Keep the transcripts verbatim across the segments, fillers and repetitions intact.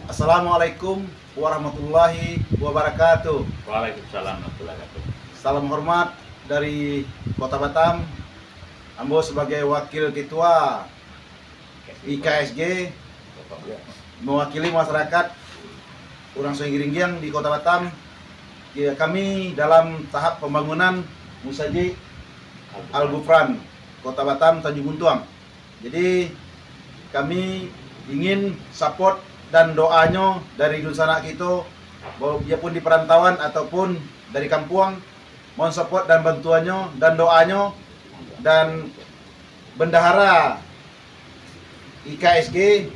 Assalamualaikum warahmatullahi wabarakatuh. Waalaikumsalam warahmatullahi wabarakatuh. Salam hormat dari Kota Batam. Ambo sebagai wakil ketua I K S G, mewakili masyarakat urang Sungai Geringgiang di Kota Batam. Ya, kami dalam tahap pembangunan Musajik Al Ghufran, Kota Batam, Tanjung Buntuang. Jadi, kami ingin support dan doanyo dari dunsanak kito, biapun di perantauan ataupun dari kampuang, mohon support dan bantuannyo dan doanyo, dan bendahara I K S G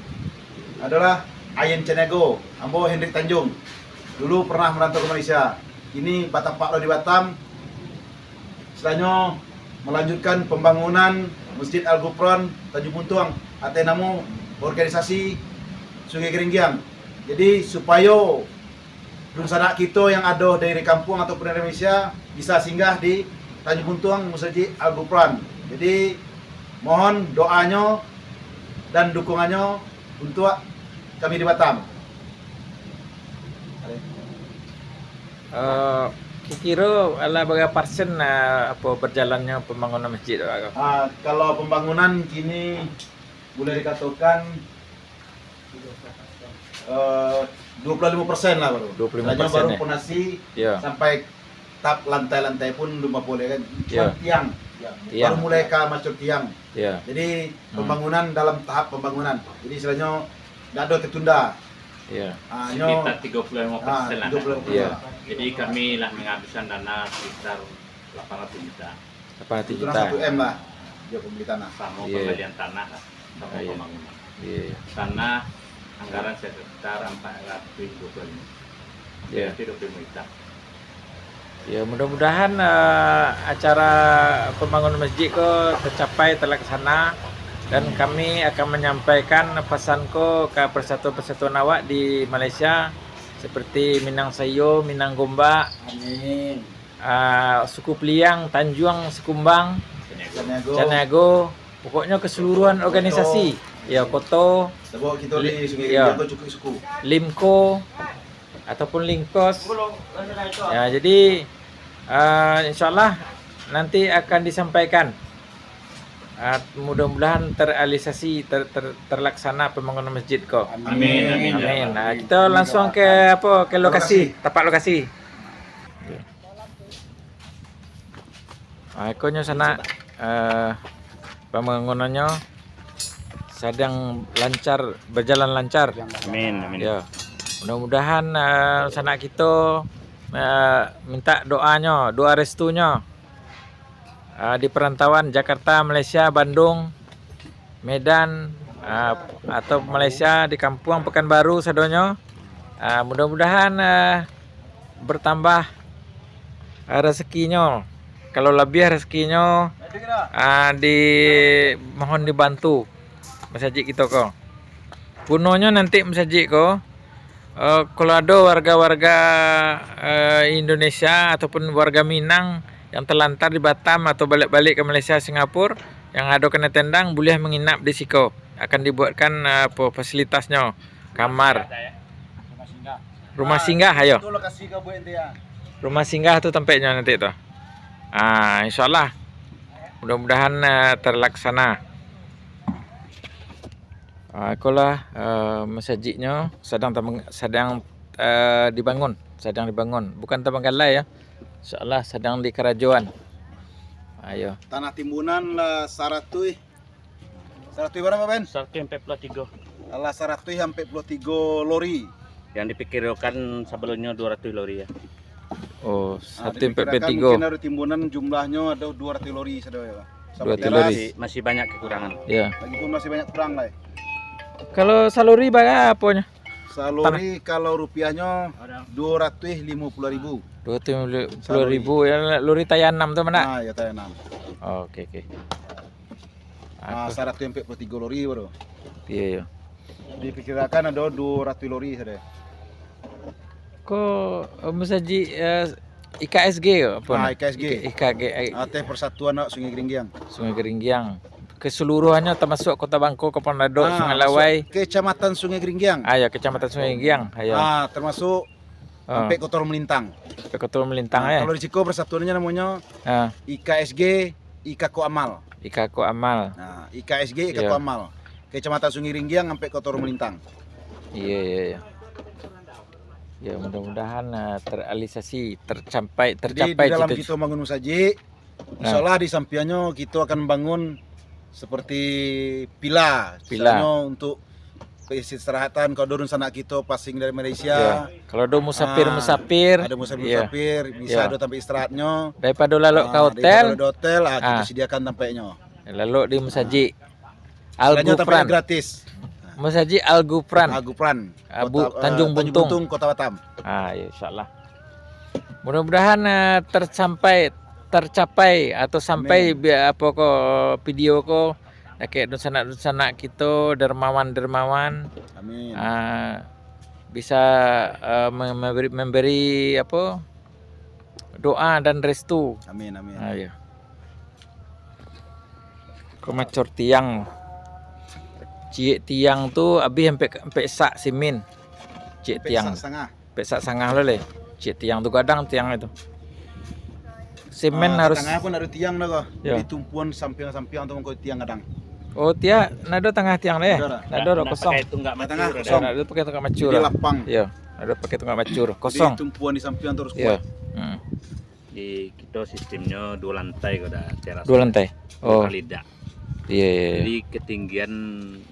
adalah Ayen Caniago, ambo Hendrik Tanjung. Dulu pernah merantau ke Malaysia, kini batampak lo di Batam. Selanjutnyo, melanjutkan pembangunan Masjid Al Ghufran Tanjung Buntuang atas namo organisasi Sungai Geringgiang. Jadi, supayo dunsanak kito yang ado dari kampuang ataupun dari Malaysia bisa singgah di Tanjung Buntuang, Musajik Al Ghufran. Jadi, mohon doanyo dan dukungannyo untuak kami di Batam. Eh, kiro-kiro alah bara persen, eh, apo, berjalannyo pembangunan masjid tu, Kak? Ah, kalau pembangunan kini boleh dikatakan, eh, dua puluh lima persen lah baru. Dua puluh lima persen, baru ya? Pondasi, ya, sampai tap lantai-lantai pun belum boleh kan. Cuma, ya, tiang. Ya. Tiang. Baru mulai ka macam tiang. Ya. Jadi, hmm, pembangunan dalam tahap pembangunan. Jadi, istilahnya ndak ada tertunda. Ya. Ah, nyo, sekitar tiga puluh lima persen, ah, lah. Tiga puluh lima persen. Ya. Jadi, kami lah menghabiskan dana sekitar lapan ratus juta. Lapan ratus juta. Kurang satu M lah, dia pembeli tanah. Sama, iya, pembelian tanah lah, sama, iya, pembangunan. Iya, iya. Tanah anggaran sekitar empat ratus dua puluh lima. Iya. Hampir dua puluh lima juta. Ya, mudah-mudahan, eh, acara pembangunan masjid ko tercapai, terlaksana, dan, hmm, kami akan menyampaikan pesan ko ke persatuan-persatuan awak di Malaysia, seperti Minang Saiyo, Minang Gombak, amin, ah, suku Peliang, Tanjuang, Sikumbang, Caniago. Caniago, pokoknyo keseluruhan organisasi, Koto. Ya, Koto. Sebab kita di Sungai, ya, Geringgiang tu cukup suku. Limko ataupun Lingkos. Ya, jadi, ah, insyaallah nanti akan disampaikan. Ah, mudah-mudahan terrealisasi, ter-, ter-, terlaksana pembangunan masjid ko. Amin, amin, ya. Amin. Ah, kita langsung ke apa, ke lokasi, tapak lokasi. Ah, ikonyo sanak, eh, pembangunannyo sadang lancar, berjalan lancar. Amin, amin. Ya. Mudah-mudahan, eh, sanak kito, eh, minta doanyo, doa restunyo, eh, di perantauan Jakarta, Malaysia, Bandung, Medan, ah, atau Malaysia, di kampuang Pekanbaru sadonyo. Ah, mudah-mudahan, ah, bertambah, ah, rezekinyo. Kalau labiah rezekinyo, ah, di, mohon dibantu masajik kito ko. Gunonyo nanti masajik ko, Eh, kalau ado warga-warga, eh, Indonesia ataupun warga Minang yang terlantar di Batam atau balik-balik ke Malaysia, Singapura, yang ado kanai tendang, buliah menginap di siko. Akan dibuatkan, eh, apo, fasilitasnyo, kamar. Rumah singgah, ayo. Rumah singgah tu tampeknyo nanti tu. Ah, insyaallah. Mudah-mudahan, eh, terlaksana. Ah, ikolah, eh, masajiknyo sadang tabang-, sadang, eh, dibangun, sadang dibangun. Bukan tabanggalai, ya. Insyaallah sadang dikarajoan. Ayo. Tanah timbunan lah saratuih, saratuih bara, Ben? Saratuih ampek puluah tigo. Alah, saratuih ampek puluah tigo lori. Yang dipikirkan sebelumnya dua ratus lori, ya. Oh, ah, saratuih ampek puluah tigo. Dipikirakan mungkin ado timbunan jumlahnyo ado dua ratus lori sadonyo, Pak. Sampai teras. Dua ratus lori. Masih, masih banyak kekurangan. Iya. Lagi pun masih banyak kurang lai. Kalau salori bara aponyo? Salori kalau rupiahnyo dua ratus lima puluh ribu. Dua ratus lima puluh ribu. Salori. Ya, lori Tayanam tu, mana? Ah, ya, Tayanam. Oh, oke, oke. Ah, aku saratuih ampek puluah tigo lori baru. Iya, iya. Dipikirakan ado dua ratus lori sadonyo. Ko, eh, masajik, eh, I K S G ko, apo? Ah, ni? I K S G. I K, I K G, eh, Ateh Persatuan Awak Sungai Geringgiang. Sungai Geringgiang. keseluruhannyo, termasuk Kota Bangko, Kampung Dadok, Ah, Sungai masuk Lawai. Kecamatan Sungai Geringgiang. Ah, ya, Kecamatan Sungai Geringgiang. Ah, ya. Ah, termasuk Ah. Ampek Kotor Melintang. Ampek Kotor Melintang, Ah, ya. Kalau di siko persatuannyo namonyo Ah. I K S G, I K Ko Amal. I K Ko Amal. Nah, I K S G, I K Ko Amal. Kecamatan Sungai Geringgiang, Ampek Kotor Melintang. Iya, iya, iya. Ya, mudah-mudahan, eh, terrealisasi, tercapai, Jadi, tercapai di dalam cita-cita. Kita bangun musajik, Nah. Insya Allah di sampiangnyo kito akan bangun seperti villa. Villa. Misalnyo untuk keistirahatan, kalau ado dunsanak kito pasing dari Malaysia. Ya. Kalau ado musafir-musafir, Ah, ada musafir-musafir, ya. Bisa Ya. ado tampek istirahatnyo. Daripada lalok ka Ah, hotel. Daripada di hotel, ah, kito Ah. sediakan tampeknyo. Lalok di musajik. Ah. Istilahnya tampek Al-Ghufran. Gratis. Musajik Al-Ghufran. Al-Ghufran. Abu-, Kota, eh, Tanjung Tanjung Buntung. Buntung, Kota Batam. Ah, ya, insyaallah. Mudah-mudahan, eh, tersampai, tercapai atau sampai Amin. Bia-, apa ko, video ko, dakek dunsanak-dunsanak kito, dermawan-dermawan, Amin. ah, bisa, eh, me-, memberi, memberi, apa, doa dan restu. Amin, amin. Ah, ya. Ko macur tiang. Ciek tiang tu abih ampek, ampek sak simin. Ciek Ampek tiang. Sak sangah. Ampek sak sangah lo leh. Ciek tiang tu gadang tiang itu. Simin Ah, harus tangah pun ado tiang dah ko. Ya. Jadi tumpuan sampiang-sampiang tu mangko tiang gadang. Oh, tiang, ndak ado tangah tiang deh. Ndak ado. Ndak ado, ndak kosong. Pakai tunggak Tangah macur, kosong. Ndak ado pakai tunggak macur. Jadi lapang. Ya, ndak ado pakai tunggak macur. Jadi kosong. Tumpuan di sampiang tu harus Ya. kuat. Hmm. Di kito sistemnyo duo lantai ko dah teras. Duo lantai? Duo Oh. kali dak. Iya, iya, iya. Jadi ketinggian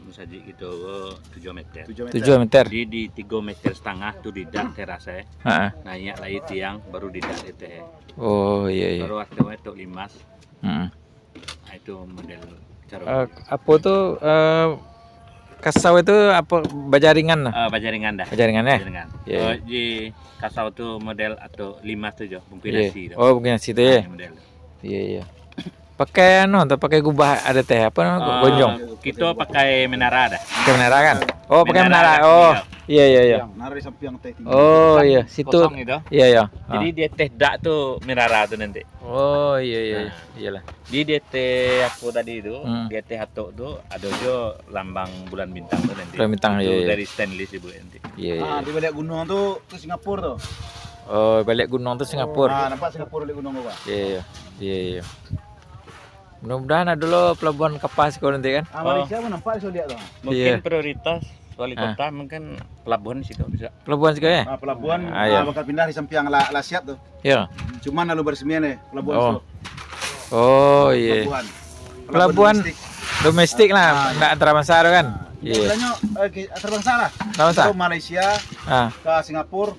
musajik kito ko tujuah meter. Tujuah meter. Tujuah meter. Jadi di tigo meter setengah tu didak teras eh. Ha-ha. Naiak lai tiang, baru didak ateh eh. Oh, iya, iya. Baru ateh eh tok limas. Mm-mm. Ah, itu model caro. Eh, apo tu, eh, kasau itu apo, bajaringan lah? Ah, bajaringan dah. Bajaringan, eh? Bajaringan. Iya, Oh, iya. Di kasau tu model atau limas tu jo, bungkuih Iya. nasi tu. Oh, bungkuih nasi tu, ya? Ah, model tu. Iya, iya. Pakai anu atau pakai gubah ada teh, apa nama, Ah, gonjong? Kito pakai menara dah. Pakai menara kan? Oh, pakai Menara menara. dah, Oh, iya. iya, iya, iya. Yang nari sampiang teh tinggi. Oh, Kan iya. Situ. kosong gitu. Iya, iya. Ah. Jadi di ateh dak tu menara tu nanti. Oh, iya, iya, Nah. iya. Iyalah. Di, di ateh aku tadi tu, Hmm. di ateh atok tu, ado jo lambang bulan bintang tu nanti. Bulan bintang, Itu iya, iya. dari stainless ibu nanti. Iya, iya, Ah, iya. di balik gunung tu, tu Singapura tu. Oh, balik gunung tu Singapura. Ah, nampak Singapura balik gunung tu, Pak? Iya, iya. Iya, iya. Mudah-mudahan ado lo pelabuhan kapas ko nanti kan. Ah, Oh. Malaysia pun nampak di Sudiak tu. Mungkin Iya. prioritas wali Ah. kota mungkin pelabuhan situ bisa. Pelabuhan siko, ya? Ah, pelabuhan, Ah, iya. ah, bakal pindah di sampiang La-, Lasiap tu. Iya. Cuman lalu bersemian, eh, pelabuhan Oh. situ. Oh, iya. Pelabuhan. Pelabuhan domestik. Domestik lah, Ah, ndak antarabangsa tu kan? Ah, Iya. istilahnya, eh, ke-, antarabangsa lah. Antarabangsa? Ke Malaysia, Ah. ke Singapura.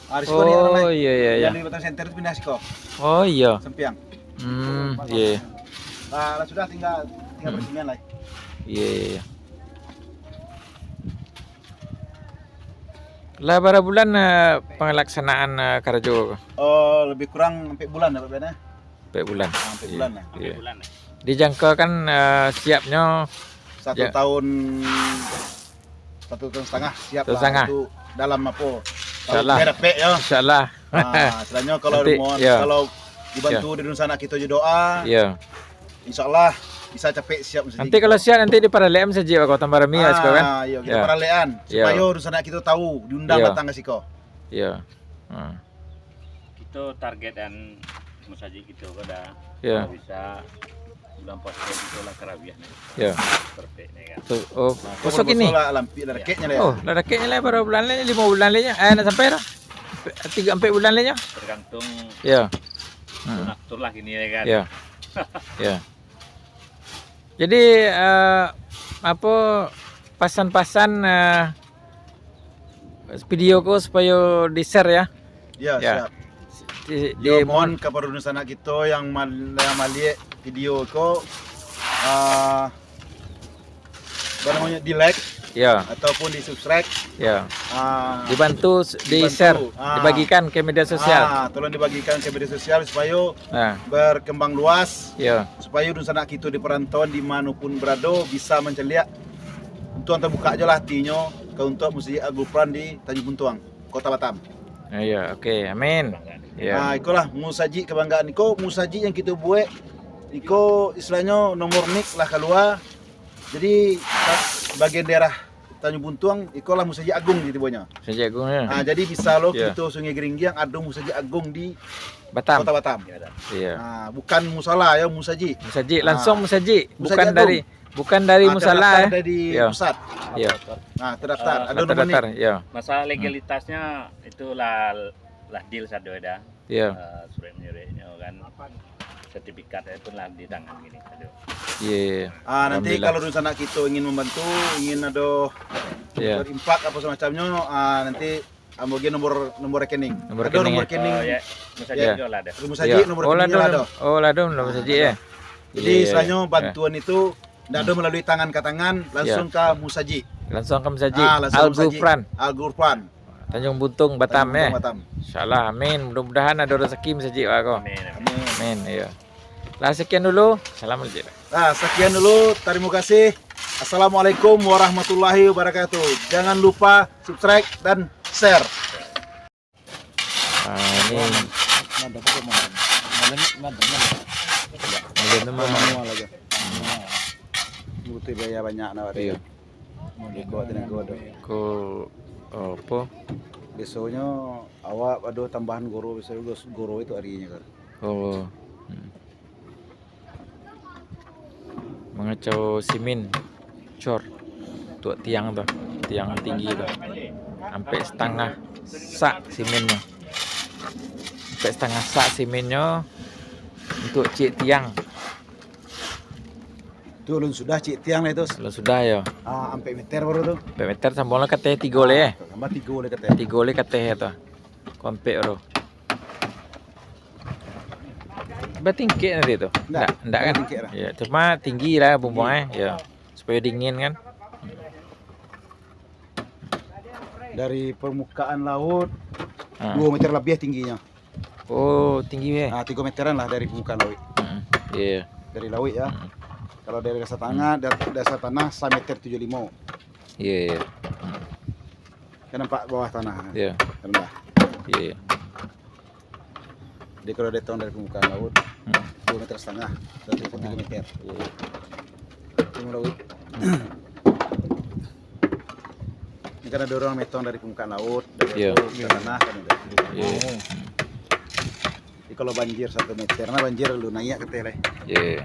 Ah, di siko ni, Oh, iya, iya, iya. Yang di Batam Center tu pindah siko. Oh, iya. Sampiang. Hmm, iya. Ah, lah sudah tinggal, tinggal Hmm. bersemian lah. Iya, iya, iya. Lah bara bulan, eh, pangalaksanaan, eh, karajo ko? Oh, lebih kurang ampek bulan dah, Pak Ben, eh. Ampek bulan. Ah, ampek Iya, bulan lah. iya. Ampek bulan lah. Dijangkakan, eh, siapnyo Satu ja- tahun, satu tahun setengah siap Satu lah. setengah. Itu dalam apa? Insyaallah. Kalau dah dapek, ya. Insyaallah. Ah, istilahnya kalau Nanti, mohon, ya. kalau dibantu Ya. dari dunsanak kito jo doa, Ya. insyaallah bisa capek siap masjid Nanti kito. kalau siap, nanti diparalek masjid, Pak, tambah rami lah, Ah, siko kan? iya, kita Ya. paralekan, Ya. supaya dunsanak kito tahu, diundang Ya. datang ka siko. Ya. Hmm. Kito targetan masjid kito ko dah, Ya. kalau bisa bulan puasa kito lah karawiah ni. Ya. Perfect ni kan. Tu, oh, Nah, puasa kalau kini? Puasa lah lampik lah Ya. dakeknyo lah ya. Oh, lah dakeknyo lah, bara bulan lagi, limo bulan lagi. Eh, nak sampai dah? Tigo, ampek bulan lagi. Tergantung Ya. Hmm. atur lah kini ya kan. Ya. Ya. Jadi, eh, apa, pasan-pasan, eh, video ko supayo di-share ya. Ya, Ya. siap. Di, di Yo, mohon mohon kepada dunsanak kito yang mal-, yang maliek video ko, ah, apa namanya, di-like Ya. ataupun di-subscribe. Ya. Ah, Dibantu s-, dibantu. di-share, Ah. dibagikan ke media sosial. Ah, tolong dibagikan ke media sosial supaya Nah. berkembang luas, Ya. supaya dunsanak kito di perantauan di mana pun berado bisa mancaliak. Untuang tabuka jo lah hatinyo ka untuak Masjid Al-Ghufran di Tanjung Buntuang, Kota Batam. Ya, oke, amin. Ya. Ah, ikolah musajik kebanggaan. Iko musajik yang kito buek Iko istilahnyo nomor nik lah kalua. Jadi, bagian daerah Tanjung Buntuang, iko lah Musajik Agung di tibonyo. Musajik Agung, ya. Ah, jadi bisa lo kito Sungai Geringgiang ado Musajik Agung di Batam. Kota Batam. Iya. Ah, bukan musala ya, musajik. Musajik, langsung musajik. Musajik bukan Agung. Dari, bukan dari musala, terdaftar ya. Dari pusat. Iya. Nah, terdaftar. Ado nomor nik. Terdaftar, iya. Masalah legalitasnya itu lah, lah deal sado dah. Iya. Eh, surat menyuratnyo kan, sertifikat itu lah di tangan gini. Aduh. Iya, iya, iya. Ah, nanti kalau dunsanak kito ingin membantu, ingin ado berinfak apa semacamnyo, ah, nanti ambo ge nomor, nomor rekening. Nomor rekening. Ado nomor rekening. Oh, ya. Musajik juo lah ado. Rumah Sajik nomor rekeningnya lah ado. Oh, lah ado nomor Sajik ya. Jadi, istilahnyo bantuan itu ndak ado melalui tangan ka tangan, langsung ka musajik. Langsung ka musajik. Ah, langsung musajik. Al Ghufran. Al Ghufran. Tanjung Buntung, Batam, eh. Tanjung Buntung, Batam. Insyaallah, amin. Mudah-mudahan ado rezeki musajik awak ko. Amin, amin. Amin, iyo. Lah, sekian dulu. Salam aja. Nah, sekian dulu. Terima kasih. Assalamualaikum warahmatullahi wabarakatuh. Jangan lupa subscribe dan share. Ah, ini. Madan tu mah. Madan tu mah. Butuh biaya banyak nak. Iyo. Mau dibawa tenaga tu. Ko, apo? Biasonyo awak ado tambahan goro, biasonyo goro itu arinyo kan. Oh. Hmm. Mangacau simin cor, tuak tiang tu, tiang tinggi tu, ampek satangah sak siminnyo, ampek satangah sak siminnyo untuak ciek tiang. Tu alun sudah ciek tiang lah itu. Alun sudah yo. Ah, ampek meter baru tu. Ampek meter sambuang lah kateh tigo leh. Ah, tambah tigo leh kateh. Tigo leh kateh tu. Ko ampek baru. Batingkek nanti tu? Ndak. Ndak, ndak kan? Batingkek lah. Ya, cuma tinggi lah bumbuang eh. Ya. Supaya dingin kan. Dari permukaan laut dua meter lebih tingginya. Oh, tinggi eh. Ah, tiga meteran lah dari permukaan laut. Hmm. Iya. Dari laut ya. Hmm. Kalau dari dasar tanah, da-, dasar tanah sameter tujuh limo. Iya, iya. Hmm. Kan nampak bawah tanah. Iya. Rendah. Iya, iya. Jadi kalau dihitung dari permukaan laut, hmm, dua meter setengah, berarti tiga meter. Iya. Itu mulai. Ini kan ada orang metong dari permukaan laut, dari, iya, laut ke tanah kan ada. Iya. Jadi kalau banjir satu meter, nah banjir lu naik ke atas lah. Iya.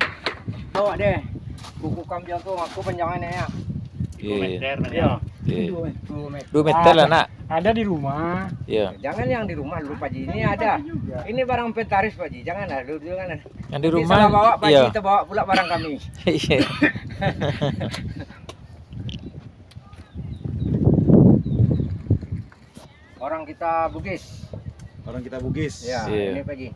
Bawa deh. Kuku kambiang tu, aku panjangnya ya. Iya, iya. Iya. Iya. Dua meter. Dua meter lah, nak. Ada di rumah. Iya. Jangan yang di rumah dulu, Pak Ji. Ini ada. Ini barang inventaris, Pak Ji. Janganlah, dulu, janganlah. Yang di rumah, salah bawa, Pak Ji, iya, kita bawa pula barang kami. Iya. Orang kita Bugis. Orang kita Bugis. Ya, iya, ini Pak Ji.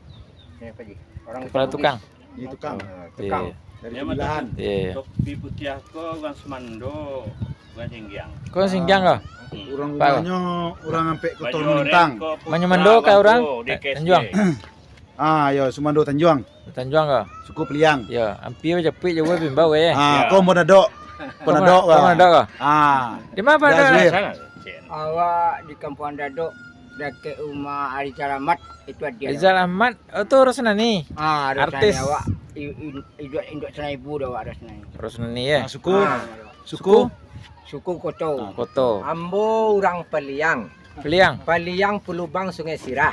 Ini Pak Ji. Orang kita Bugis. Kepala tukang. Ini tukang. Ah, tukang. Iya. Dari Pemilahan. Iya, iya. Topi putiah ko urang Sumando, urang Singgiang. Ko Singgiang ko? Hmm. Urang rumahnyo urang ampek Koto Lintang. Baju oreng ko Putra Manyo Mando ka urang Bangko di K S J. Tanjuang. Ah, yo, Sumando Tanjuang. Tanjuang ko? Suku Peliang. Yo, ampia bajapuik jauah bimbau eh. Ah, ko Ampang Dadok. Ampang Dadok ko? Ah. Di ma Ampang Dadok? Awak di Kampuang Dadok, dakek rumah Rizal Ahmad, itu adiak. Rizal Ahmad, oh, tu Rosnani. Ah, Rosnani. Artis. Awak i-, i-, induak, induak Sanaibu dah awak Rosnani. Rosnani, ya? Ah, suku? Ah, suku? Suku Koto. Ah, Koto. Ambo urang Peliang. Peliang. Peliang Pulubang Sungai Sirah.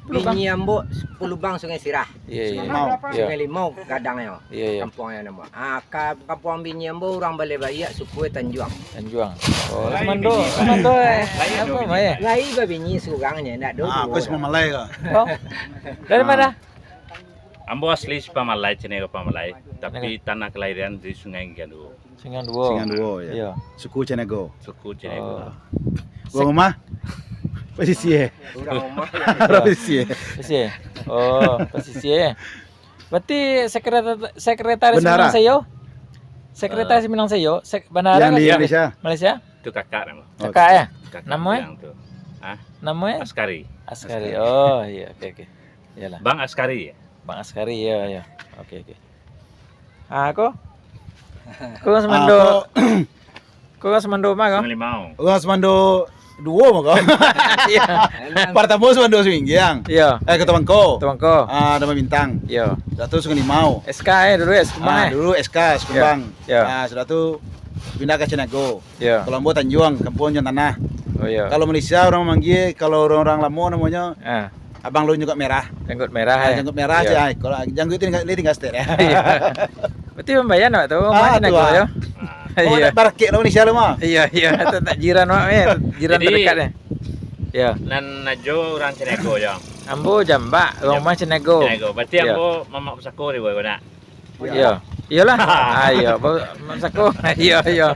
Pulubang. Binyi ambo Pulubang Sungai Sirah. Iya, iya. Limau. Iya. Sungai Limau gadangnyo. Iya, iya. Kampuangnyo namo. Ah, ka-, kampuang binyi ambo urang Balai Baiak, suku Tanjuang. Tanjuang. Oh, Sumando, Sumando, eh. Apa, Mai? Lai babinyi surang nyo, ndak do duo. Ah, ko Sipamalai ko? Oh. Dari mana? Ambo asli Sipamalai, Caniago Pamalai, tapi tanah kelahiran di Sungai Giang Duo. Sungai Duo. Sungai Duo, ya. Iya. Suku Caniago. Suku Caniago. Oh. Urang rumah? Pasisia. Urang rumah. Pasisia. Pasisia. Oh, pasisia. Berarti sekretar-, sekretaris Minang Seiyo? Sekretaris Minang Seiyo, sek-, bandara kan? Yang di Malaysia? Malaysia? Itu kakak namo. Kakak, ya? Kakak. Namo, eh? Bilang tu. Hah? Namo, eh? Askari. Askari. Askari. Oh, iya, oke, oke. Iyalah. Bang Askari, ya? Bang Askari, iya, iya. Oke, oke. Ah, ko? Ko Sumando. Ah, ko. Ko Sumando ma ko? Sungai Limau. Urang Sumando Duo mah kau. Iyo. Partamo Sumando Suminggiang. Iyo. Eh, Kota Bangko. Kota Bangko. Ah, Dama Bintang. Iyo. Sudah tu Sungai Limau. S K, eh, dulu ya, Sekumbang, Ah, eh? Dulu S K, Sekumbang. Iyo. Ah, sudah tu pindah ka Caniago. Iyo. Kalau ambo Tanjuang, kampuang Tanjuang Tanah. Oh, iyo. Kalau Malaysia urang manggia, kalau urang-urang lamo namonyo Ah. Abang Lu Janggut Merah. Janggut Merah, Ah, eh? Janggut Merah Iyo. Aja, ai. Kalau janggut tu tinggal, dia tinggal stek, ya. Iyo. Berarti pambayan awak tu, Ah, mah tu, Caniago ah. yo. Oh, Iyo. nak barakek lo Malaysia lo mah. Iyo, iyo. Tu tak jiran awak, eh. Jiran Jadi, terdekat, eh. Iyo. Nan Ajo urang Caniago, Jang? Ambo Jambak, Jam-, rumah Caniago. Caniago. Berarti Iyo. ambo mamak pusako di bawah nak? Iyo. Iyolah. Ah, iyo. Ba-, mamak pusako. Iyo, iyo.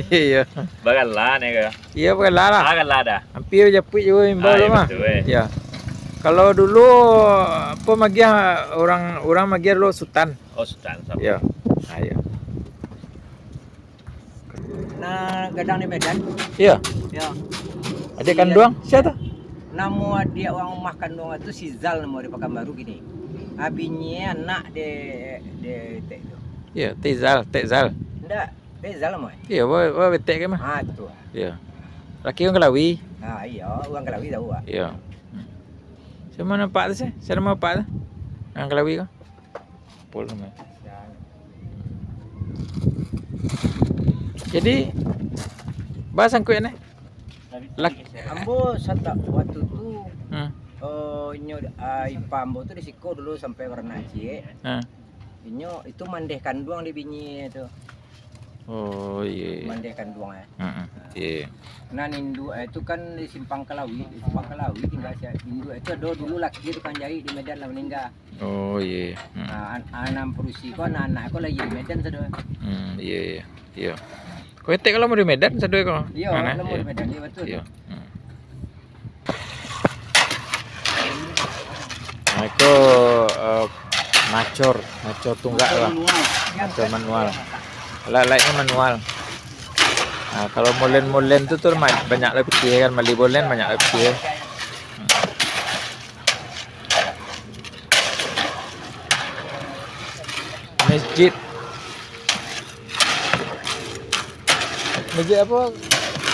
Iyo. Bagalah ni ke? Iyo, bagalah lah. Ah, galah dah. Hampir japuik juo imbau Ah, tu iyo, mah. betul, eh. Iyo. Kalau dulu, apo magiah urang, urang magiah dulu Sutan. Oh, Sutan, sapo? Iyo. Ah, iyo. Nah, gadang di Medan. Iyo. Iyo. Adik Iya. kanduang, sia tu? Namo adik urang rumah kanduang tu si Zal namo di Pakanbaru kini. Ah, bini anak di, di Tek tu. Iyo, Tek Zal, Tek Zal. Ndak, Tek Zal namo, eh? Iyo, ba, ba betek ke mah? Ah, tu. Iyo. Laki urang Kalawi. Ah, iyo, urang Kalawi tahu, ah. Iyo. Hmm. Sia namo apak tu, sia? Sia namo apak tu? Nan Kalawi ko? Pul namo. Jadi, ba sangkuik ni? Lak- Ambo satak waktu tu, Hmm. oh, inyo, ah, ipa ambo tu di siko dulu sampai baranak ciek. Ha. Inyo itu mandeh kanduang di bini tu. Oh, iyo. Mandeh kanduang, eh. Mm-mm. Iyo. Nan induak, eh, tu kan di Simpang Kalawi, di Simpang Kalawi tinggal sia. Induak itu ado dulu laki tukang jahit di Medan lah maningga. Oh, iyo. Hmm. Ah, an-, anak padusi ko, anak-anak ko lah iyo di Medan sado. Hmm, iyo, iyo. Iyo. Ko etek kalau mau di Medan sado ko? Iyo, Mana? kalau mau Iyo. di Medan, iyo, betul. Iyo. Hmm. Nah, iko, eh, macor, macor tunggak Macor lah. manual. Macor manual. Alat-alatnyo manual. Nah, kalau molen-molen tu, tu ma-, banyak lah pitih kan, mali molen banyak lah pitih. Hmm. Masjid. Masjid apa?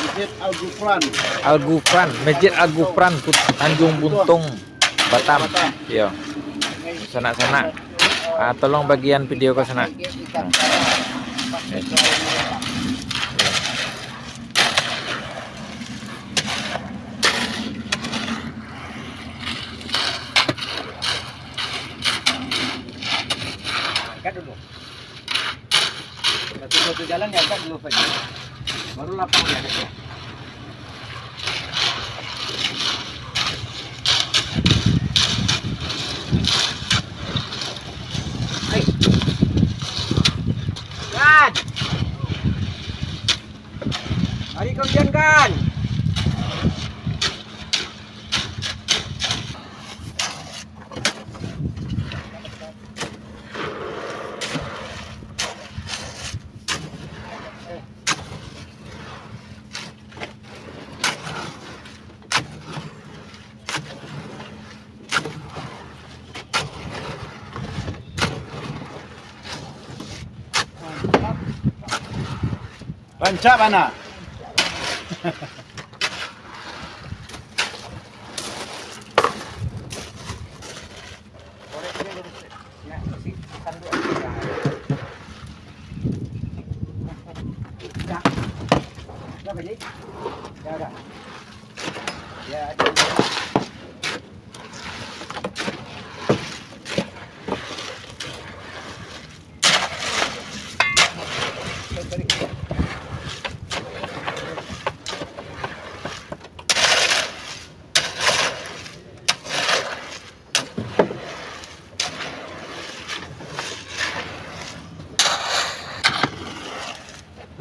Masjid Al-Ghufran. Al-Ghufran, Masjid Al-Ghufran, Kut-, Tanjung Buntung, Batam. Batam. Iyo. Sanak-sanak. Ah, tolong bagian video ko sanak. Hmm. Oke. Angkat dulu. Satu-satu jalan diangkat dulu, Fadil. Baru lapang diangkat. Hei. Kan. Hari kau hujan, kan? Rancak bana.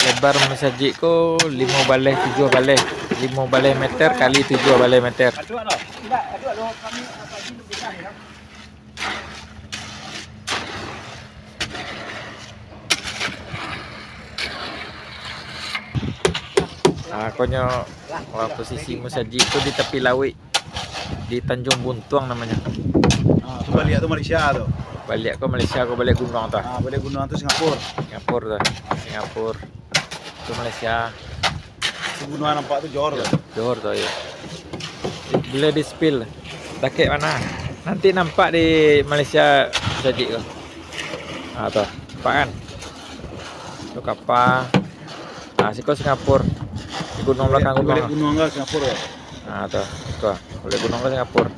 Lebar masajik ko limo baleh, tujuah baleh, limo baleh meter kali tujuah baleh meter. Ah, konyo, wah, posisi masajik tu di tapi lauik. Di Tanjung Buntuang namonyo. Ah, tu baliak tu Malaysia tu. Baliak ko Malaysia, ko baliak gunuang tu. Ah, baliak gunuang tu Singapura. Singapura tu. Singapura. Tu Malaysia. Gunung nampak tu Johor tu. Johor tu, iyo. Boleh di-spill. Dakek mano? Nanti nampak di Malaysia sajik tu. Ha, tu. Nampak kan? Tu kapal. Ha, siko Singapura. Di gunung balakang rumah. Gunung ka Singapura. Ha, tu. Tu. Boleh gunung ka Singapura.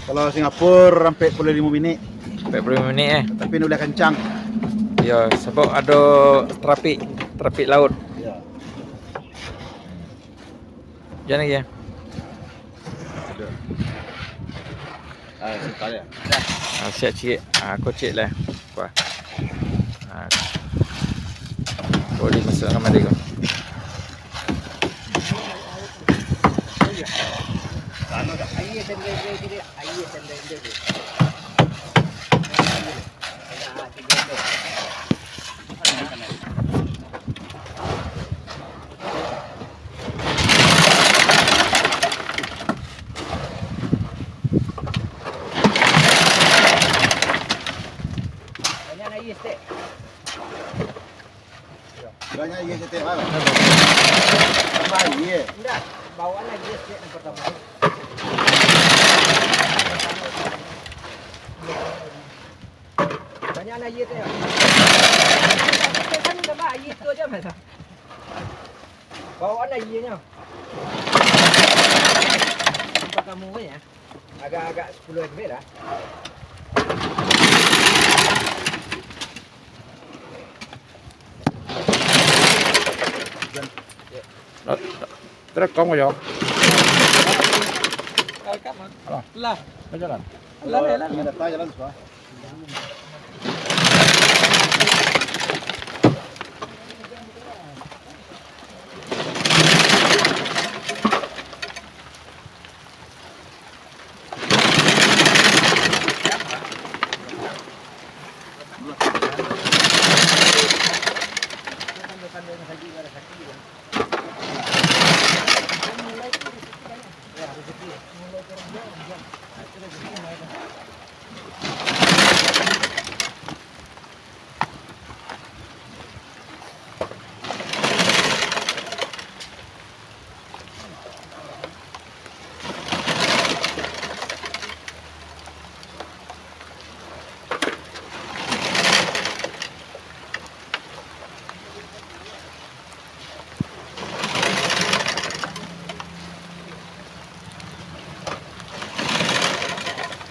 Kalau Singapura ampek puluah limo minik. Ampek puluah limo minik, eh. Tapi ndak boleh kancang. Iyo, sabab ado trafik, trafik laut. Iyo. Jan lagi, eh. Ado. Ah, simpan yo. Ah, siap ciek. Ah, kocek lah. Wah. Ah. Boleh masuk kamari ko. Banyak aia saketek, Bang. Tambah aia. Indak, bawaan aia saketek nan partamo. Banyak aia tu, yo. Kan tambah aia tu aja, Mas. Bawaan aianyo. Nan partamo ko, yo. Agak-agak sapuluah lebih lah. Terekam ko, yo. Terekam, ah. Alah. Lah. Lah, jalan. Lah, lah, lah. Jalan, sudah.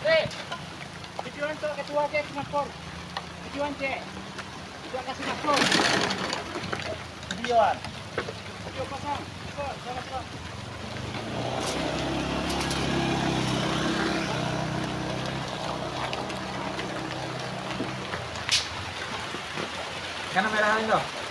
Dek, videoan tu ketua je, Singapura. Videoan je. Buat ka Singapura. Videoan. Video kosong. Kosong, kosong. Kana merah lain tu.